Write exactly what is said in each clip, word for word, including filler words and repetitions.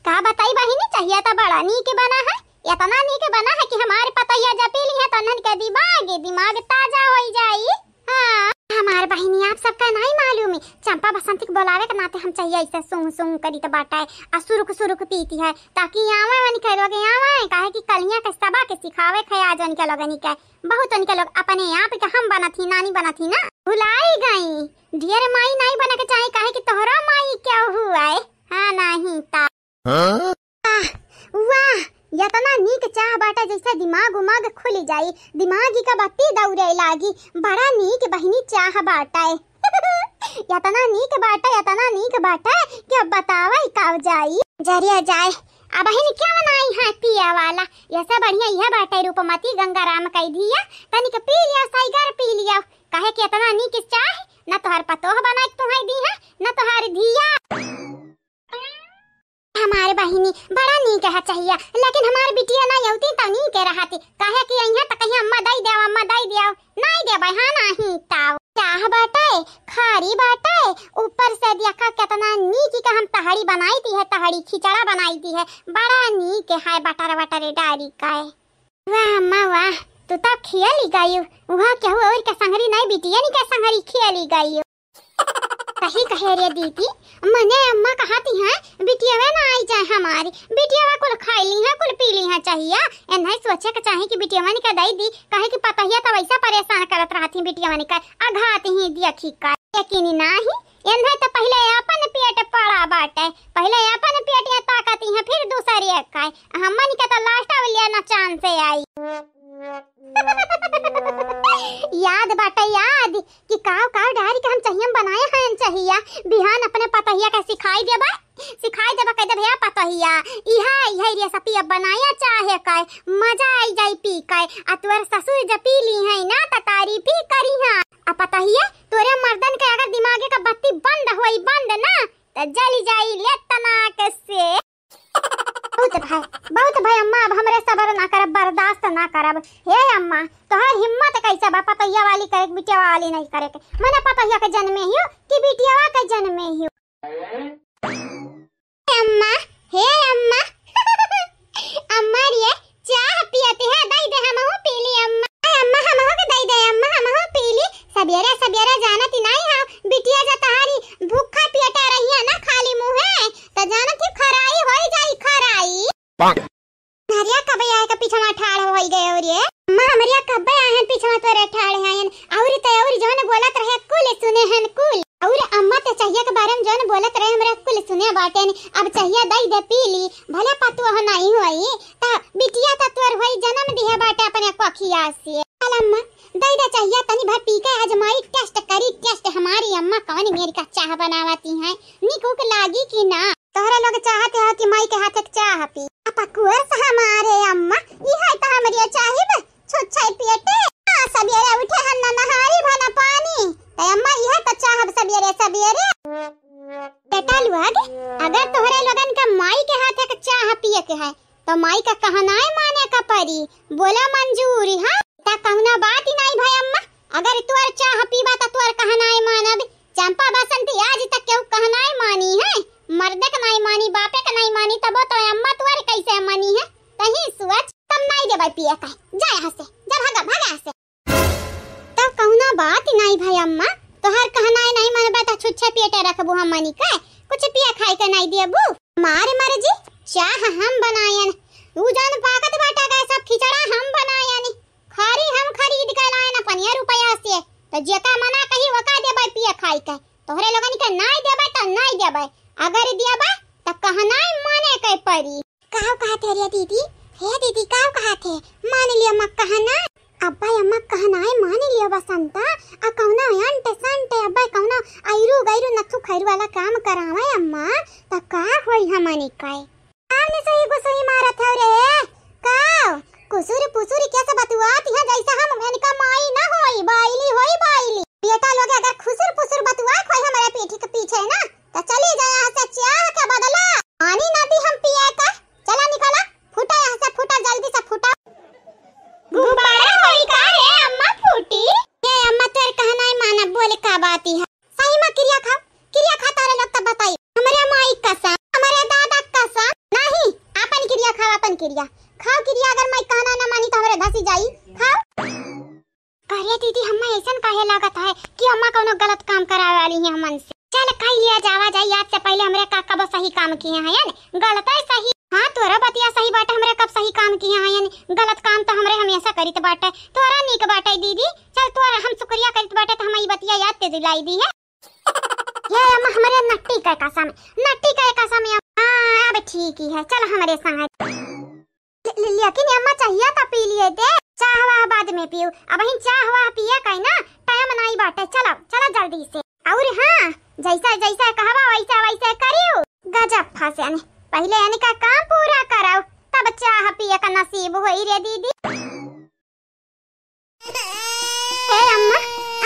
का बताई बहिनी, चहिया त बड़ा नीक बना है, इतना नीक बना है कि हमारे पतैया जब पी लिहे तो उन्हन के दिमाग, दिमाग ताजा होइ जाई। हाँ, हमार बहिनी, आप सबका नाई मालूम है, चंपा बसंती के बोलावे के नाते हम चहिया ऐसे सूंघ सूंघ करी त बाटे, आ सुरुख सुरुख पीती है, ताकि आवे वनिके लोग आवे, काहे कि कलिया के सबक सिखावे खे आज वनिके लोगनी के। बहुत वनिके लोग अपने आप के हम बनत ही, नानी बनत ही ना, भुलाई गई। ढेर माई नाई बने के चाही, काहे कि तोहरा माई क्या हुआ है? हाँ, नहीं ता। हाँ? आह, वाह, इतना नीक चाह बाटे, जैसे दिमाग उमाग खुल जाई, दिमागी का बत्ती दौड़े लागी। बड़ा नीक बहिनी चाह बाटे। इतना नीक बाटे, इतना नीक बाटे कि अब बतावे का जाई। जरिया जाए, अब बहिनी क्या बनाई है पिए वाला? ऐसा बढ़िया यह बाटे, रूपमती गंगाराम कह दिया, तनिक पी लिया, साइगर पी लिया, काहे कि इतना नीक चाह न तोहार पतोह बनाई तुहई दी है, न तोहार धिया। हमार बहिनी, बड़ा नीक है चहिया, लेकिन हमार बिटिया ना अउती त नीक रहती, काहे कि यहाँ त कहीं अम्मा दई देव, अम्मा दई देव, नाई देबै, हाँ नहीं ताव। चाह बाटे, खारी बाटे, ऊपर से देखा कितना नीक का हम तहड़ी बनाई दी है, तहड़ी खिचड़ा बनाई दी है, बड़ा नीक है, बटर वटर डारी का है। वाह अम्मा वाह, तू तो खेली गयू, वहाँ केहू और के संगरी नहीं, बिटिया नी के संगरी खेली गयू। सही कहे रे दीदी, मने अम्मा कहती हैं, बिटियावे ना आई जाए हमारी, बिटियावा कुल खाई ली है, कुल पी ली है चहिया। एन्हई सोचे के चाही कि बिटियावा निका दई दी, काहे कि पतहिया तो वैसा परेशान करत रहती बिटियावा निका, अघात ही देखी का। लेकिन नाही, एन्हई तो पहले अपन पेट पड़ा बाटे, पहले अपन पेट ये ताकती हैं, फिर दूसरे का। हमन के तो लास्ट वाली ना चांस आई। याद बाटे याद कि काव काव डारी के हम चहिया बनाए हैं चहिया। बिहान अपने पतहिया के सिखाई देबा, सिखाई देबा, कह दे भैया पतहिया, इहा इहा रेसिपी अब बनाया चाहे का, मजा आई जाई पी के। आ तुअर ससुर जब पी ली है ना त तारीफ ही करी है। आ पतहिया तोरे मर्दन के अगर दिमागे का बत्ती बंद होई बंद ना त जली जाई ले तनाक से। बहुत भाई, बहुत भाई अम्मा, अब हमरे सबर ना करब, बर्दाश्त ना करब। हे अम्मा, तोहर हिम्मत कैसे बा पतैया वाली करे के, बिटिया वाली नहीं करे के? मने पतैया के जन्मे हियो कि बिटियावा के जन्मे हियो? अम्मा, हे अम्मा, अम्मा रे, चाह पियती है, दई दे हमहू पी ली अम्मा। अरे अम्मा, हमहू के दई दे अम्मा, हमहू पी ली। सबेरे सबेरे जानत ही नहीं हो, बिटिया जा तहारी भूखा पेटा रही है ना खाली मुँहे, त जानत ही खराई होई जाई, खराई। हरिया कबे आए का पीछवा ठाड़ होई गए और ये? अम्मा, हमरिया कबे आए हैं पीछवा तोरे ठाड़ हैं। और ते और जौन बोलत रहे कुल सुने हैं कुल। और अम्मा ते चाहिए के बारे में जौन बोलत रहे हमरे कुल सुने बाटेन। अब चाहिए दई दे पी ली, भले पतोह नहीं होई, त बिटिया त तोर होई जन्म दिहे बाटे अपने कोखिया से। चल अम्मा, दई दे चाहिए, तनी भर पी के आजमाई, टेस्ट करी, टेस्ट हमारी अम्मा कौन मेरी का चाह बनावती हैं, निक उक लागी कि ना। तोहरे लोग चाहते हो कि माई के हाथे के चाह पी। अब कुअर से हमारे अम्मा, इहे त हमरिया चाहिब। छुच्छे पेटे। हाँ, सबेरे उठे हन ना नहारी भा ना पानी। त अम्मा, इहे त चाहब सबेरे सबेरे। बेटा लोग, अगर तोहरे लोगन का माई के हाथे के चाह पिए के है, त माई का कहनाए माने का परी। बोला मंजूरी, हाँ? त कौनो बात ही नहीं भाई अम्मा, अगर तोर चाह पीबा त तोर कहनाए मानब। चंपा बसंती आज तक केहू कहनाए मानी है, मर्दे के नहीं मानी, बापे के नहीं मानी, तबो तो अम्मा तोर कैसे मानी है? तही सोच। तब नाई देबै पिए का। जा यहाँ से, जा भागा, भागा यहाँ से। तब कौनो बात ही नाई भाई अम्मा, तोहार कहनाए नहीं मनबे त छुच्छे पेटे रखबू हमनी के, कुछ पिए खाए के नाई देबू। मारे मर्जी, चाह हम बनायन, ऊ जौन पाकत बाटा गए सब खिचड़ा हम बनायन, खरी हम खरीद के लायन अपनिया रुपया से, त जेका मना कही ओका देबै पिए खाए के, तोहरे लोगन के नाई देबै त नाई देबै, अगर देबै त कहनाए माने के परी। काव कहत है रे दीदी? हे दीदी, काव कहत है? मान लियो अम्मा कहना। अब्बा अम्मा कहना है, मान लियो बसंता। आ कौनो अंट संट अब्बा कौनो आयरू गैरू नथु खैरू वाला काम करावे अम्मा, त का होई हमनी के? काव ने सोई गुसोई मारत हो रे? काव? कुसुर पुसुर के से बतुआत है जैसे हम इनका माई ना होई, बाइली होई बाइली। बेटा लोग अगर खुसुर पुसुर बतुआ खोई हमारे पीठी के पीछे ना, त चली जा यहाँ से चाह के बदला। पानी ना दी हम पिए का। चला निकला, फूटा यहाँ से, फूटा, जल्दी से फूटा। गुब्बारा होई का रे अम्मा फूटी? ए अम्मा, तोर कहना ही मानब, बोले का बात ही है। सही में किरिया खाओ, किरिया खा तारे लोग तब बताई। हम किरिया, खाओ किरिया, अगर माई कहना ना मानी तो हमरे धसी जाई। खाओ। अरे दीदी, हम्मा ऐसन काहे लागत है कि अम्मा कौनो गलत काम करावे वाली है हमन से? चल खाई लिया जावा जाई, आज से पहले हमरे का कबो सही काम किहे हैं, गलत है सही। हाँ, तोरा बतिया सही बाटे, हमरे कब सही काम किहे हैं, गलत काम तो हमरे हमेशा करित बाटे। तोरा नीक बाटे दीदी, चल तोरा हम शुक्रिया करित बाटे तो हम ई बतिया याद ते दिलाई दी है। ये अम्मा हमरे नट्टी के कसम, नट्टी के कसम ये। हाँ, अब ठीक ही है, चल हमरे संग। ले-, ले-, लेकिन अम्मा चाहिया तो पी लिए दे, चाह वाह बाद में पीऊ, अबहिन चाह वाह पिए का ना टाइम नाई बाटे। चलो, चलो जल्दी से। और हाँ, जैसा, जैसा कहवा वैसा, वैसा करियो। गजब फंसे ने, पहले इनका काम पूरा कराओ, तब चाह पिए का नसीब होई रे दीदी। ए अम्मा,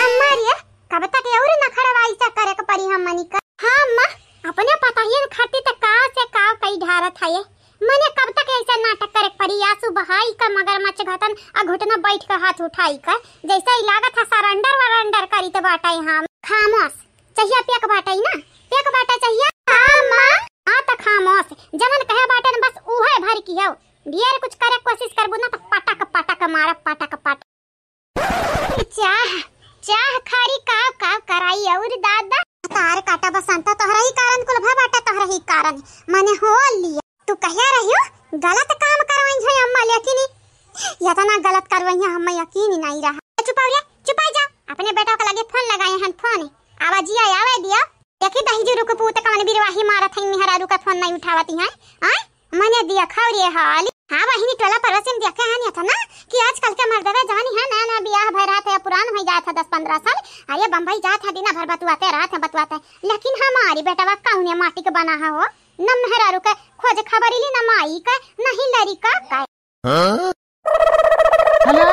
अम्मा रे, कब तक और नखड़वा ऐसा करे के पड़ी हमनी का? हाँ अम्मा, अपने पतोहियन खातिर त का से का कई ढारत है ये। मने कब तक ऐसा नाटक करे के पड़ी? आंसू बहाई का मगरमच्छ घटन आ घुटना बैठ के हाथ उठाई का, जैसे ही लागत है surrender वरेंडर करी त बाटे हम। खामोश, चाहिए पेक बाटे ना, पेक बाटे चाहिए। हाँ अम्मा। हाँ त खामोश, जमन कहे बाटे न बस उहे भर की हो। ढेर कुछ करे कोशिश करबू ना तो पटक पटक मारब, पटक पटक। चाह, चाह खारी काव काव कराई और दादा। तार काटा बसंत, तोहरा ही कारण कुल भा बाटा, तोहरा ही कारण मने हो लिया। तू कहिया रहियो गलत काम करवाई है अम्मा, लेकिन इतना गलत करवाई है हमें यकीन ही नहीं रहा। चुपाओ रे, चुपा जा, अपने बेटा के लगे फोन लगाए हन, फोन आवाजिया आवे दिया। देखी दहिजू रुक पूत कवन बिरवाही मारत है, मेहरारू का फोन नहीं उठावती है। आय, मने दिया खौरी हाल। हाँ बहिनी, टोला पड़ोसिन देखा है नहीं था ना कि आजकल के मर्दवे जानी है, नया नया बियाह भय रहत है, पुरान हो जात है दस पन्द्रह साल। अरे बम्बई जात है, दिना भर बतुआते रहत है, बतुआते। लेकिन हमारी बेटवा कौने माटी के बना है हो, न मेहरारू के खोज खबर ली, न माई के, न ही लड़िका के। हेलो,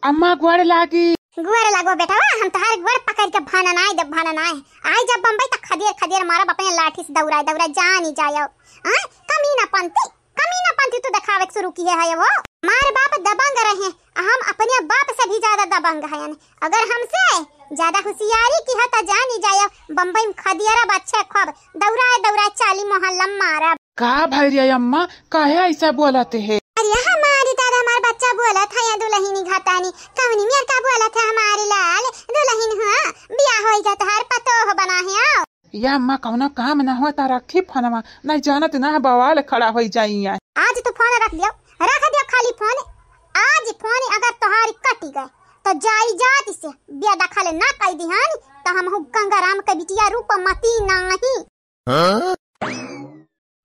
अम्मा गोड़ लागी। गोड़ लागो बेटवा, हम तोहार गोड़ पकड़ के भानन आए देब, भानन आए। आई जब बम्बई तक खदेर खदेर मारब अपने लाठी से दौड़ाए दौड़ाए जानी जायो। हाँ, कमीना पंथी, कमीना पंथी तू देखावे के शुरू किहे है वो। हमार बाप दबंग रहे, हम अपने बाप से भी ज्यादा दबंग हयन। अगर हमसे ज्यादा होशियारी किहा त जानी जायो, बम्बई में खदियरब अच्छे खूब, दौड़ाए दौड़ाए चाली मोहल्ला में मारब। का भइल रे अम्मा, काहे ऐसा बोलत है? अरे हमारी दादा, हमार बच्चा बोलत है, या दुलहिनी घटानी, कवनी मेर का बोलत है हमारी लाल दुलहिन हुआ, बियाह होई जा तोहार पतोह बना है। या अम्मा कौनो काम ना होता, रखी फोनवा, नहीं जानत ना बवाल खड़ा होई जाई है। आज तू फोन रख दियो, रख दियो खाली फोन। आज फोन अगर तोहारी कटी गए तो जाई जात से बेदखल ना कई दिहानी तो हम हूँ गंगाराम के बिटिया रूपमती नाही। हाँ?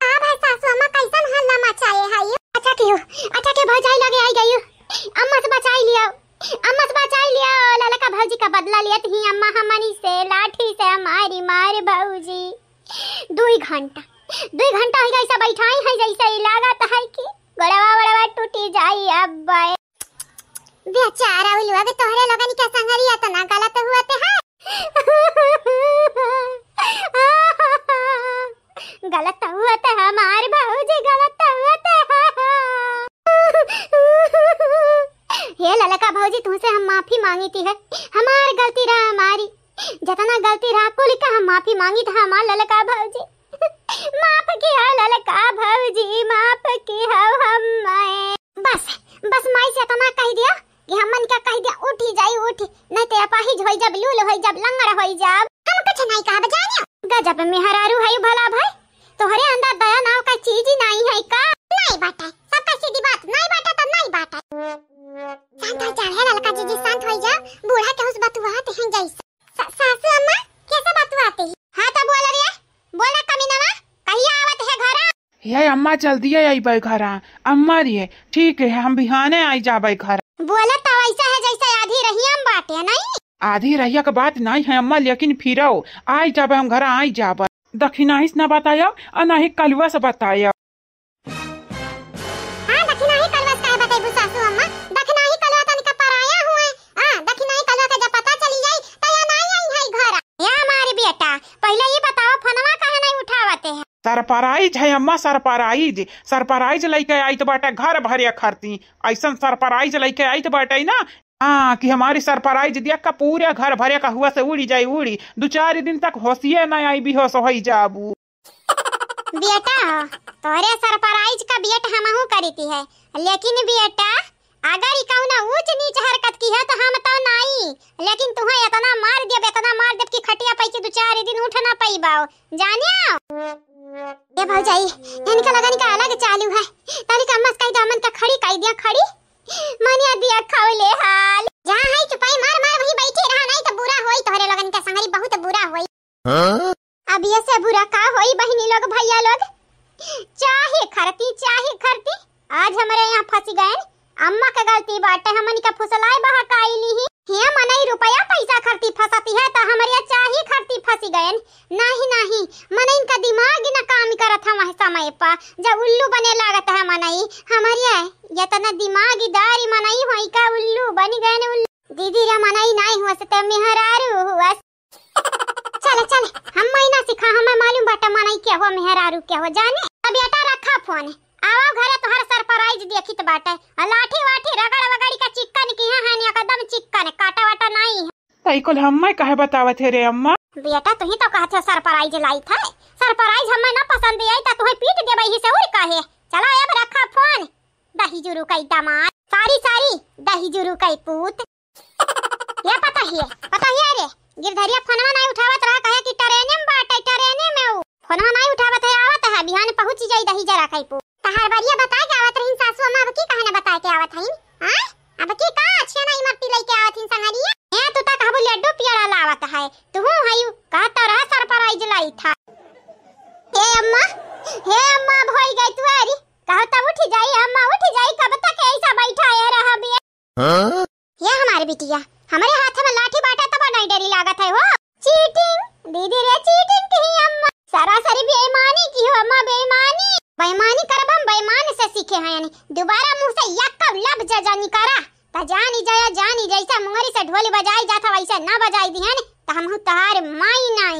का भाई सासू अम्मा कैसन हल्ला मचाए है ये? अच्छा कियो, अच्छा के भौजाई लगे आई गई। अम्मा से बचाई लिया, अम्मा से बचाई लिया। ललका भौजी का बदला लियत ही अम्मा हमनी से लाठी से मारी मार भौजी। दुई घंटा, दुई घंटा हो गई सब बैठाई है जैसे ही लागत है कि गोड़वा वड़वा टूटी जाई अब। बेचारा उ लोग तोहरे लोगन के संगरी इतना गलत हुआ ते है। गलत हुआ ते हमार भौजी, गलत हुआ ते। हे ललका भौजी, तुमसे हम माफी मांगी थी है, हमार गलती रहा हमारी, जितना गलती रहा कुल का हम माफी मांगी थी हमार ललका भौजी। माफ किया ललका भौजी, माफ किया हमें। बस, बस माई से इतना कह दिया कि हमन का कह दिया, उठी जाई, उठी, नहीं ते अपाहिज होई जब, लूल होई जब, लंगड़ होई जब। हम कुछ नहीं कहब जानियो। गजब मेहरारू है भला भाई, तोहरे अंदर दया नाव का चीज ही नहीं है का? नहीं बाटे, सबका सीधी बात, नहीं बाटे तो नहीं बाटे। शांत हो जा, हे ललका जीजी, शांत हो जा, बूढ़ा के उस बतुआत हैं जैसे। सा-, सासू अम्मा, कैसे बतुआते हैं? हाँ तो बोल रे, बोला कमीनवा, कहिया आवत है घरा? हे अम्मा, जल्दी अइबै घरा। अम्मा रे, ठीक है, हम बिहाने आई जाबै घर। बोला तो वैसा है जैसे आधी रहिया में बाटे, नहीं? आधी रहिया के बात नहीं है अम्मा, लेकिन फिरो आई जाबै हम घरा, आई जाबै। दखिनाही से ना बतायो और ना ही कलुआ से बतायो। हाँ, दखिनाही कलुआ से काहे बतैबू सासू अम्मा? दखिनाही कलुआ तनिका पराया हुए। हाँ, दखिनाही कलुआ के जब पता चली जाई, त या नाई आई है घर। या हमारी बेटा, पहले ये बताओ, फोनवा काहे नहीं उठावते हैं? सरप्राइज है अम्मा, सरप्राइज। सरप्राइज लेके आइत बाटे घर भरे खरती। ऐसन सरप्राइज लेके आइत बाटे ना, हाँ, कि हमारी सरप्राइज देख के पूरे घर भरे का हुआ से उड़ी जाई, उड़ी। दो चार दिन तक होशिये ना आई, बेहोश होई जाबू। बेटा, तोहरे सरप्राइज का वेट हमहू करीती है, लेकिन बेटा, अगर ई कउनो ऊंच नीच हरकत किहे तो हम तो नाई, लेकिन तुहें इतना मार देब, इतना मार देब कि खटिया पे से दो चार दिन उठ ना पइबो, जानियो। ए भौजाई, इनका लगन का अलग चालू है, तनिक अम्मा से कहि दे, अमन का खड़ी कहि दिया, खड़ी। मनिया दिया खौले हाल। जहाँ है चुपाई मार मार वहीं बैठी रहा, नहीं तो बुरा होई, तोहरे लोगन के संगरी बहुत बुरा होई। हाँ? अब ये से बुरा का होई बहिनी लोग, भैया लोग, चाहे खरती चाहे खरती, आज हमरे यहाँ फंसी गए। अम्मा के गलती बाटे, हमनी के फुसलाए बहकाई ली ही। हे मनई, रुपया पैसा खरती फंसती है तो हमरे चाहे खरती फंसी गए। नहीं नहीं, मनई का दिमाग ही ना काम करत है वह समय पर, जब उल्लू बने लागत है मनई। हमरे इतना दिमागीदारी मनई होई का उल्लू बनी गए उल्लू। दीदी रे मनई नाई हुआ से ते मेहरारू हुआ। चल चल, हम महीना सिखा, हमें मालूम बाटे मनई के हो मेहरारू के हो जाने। अब बेटा रखा फोन, आवा घरे तोहर सरप्राइज देखित बाटे। और लाठी वाठी रगड़ वगड़ के चिक्कन किहे हैं, एकदम चिक्कन, काटा वाटा नाई है। तई कुल हम्मे काहे बतावत है रे अम्मा? बेटा, तुही तो कहत हो सरप्राइज लाइत है। सरप्राइज हम्मे ना पसंद आई तो तुहे पीट देबे ही से और काहे। चला अब रखा फोन। दही जुरू कई दामाद। सारी सारी दही जुरू कई पूत। ये पता ही है, पता ही है रे। गिरधरिया फोनवा नहीं उठावत रहा, कहे कि ट्रेने में बाटे, ट्रेने में ऊ। फोनवा नहीं उठावत है, आवत है, बिहान पहुँच जाई दही जरा कई पूत। तहार बरिया बताए के आवत रहीन सासू अम्मा, अब की कहने बताए के आवत हईन? हाँ? अब की का अच्छे ना इमरती लेके आवत हिन संगरिया? ए, तू तक हबू लड्डू पियड़ा लावत है। तू हूँ हयू, कहत तो रहा सरप्राइज लाइत है। हे अम्मा, हे अम्मा, अब होई गई तू अरी। कहो तब उठी जाई अम्मा, उठी जाई, कब तक ऐसा बैठा है रहा बे? हाँ? ये हमारे बिटिया, हमरे हाथ में लाठी बाटे तब नहीं डरी लागत है हो। चीटिंग, दीदी रे चीटिंग की अम्मा। सरासरी बेईमानी की हो अम्मा, बेईमानी। बेईमानी करब हम बेईमान से सीखे हैं यानी। दोबारा मुँह से एक लफ्ज जानी करा। त जानी जाया जानी जैसे मुंगरी से ढोल बजाई जात है वैसे ना बजाई दिहन। त हमहू तहार माई नाई।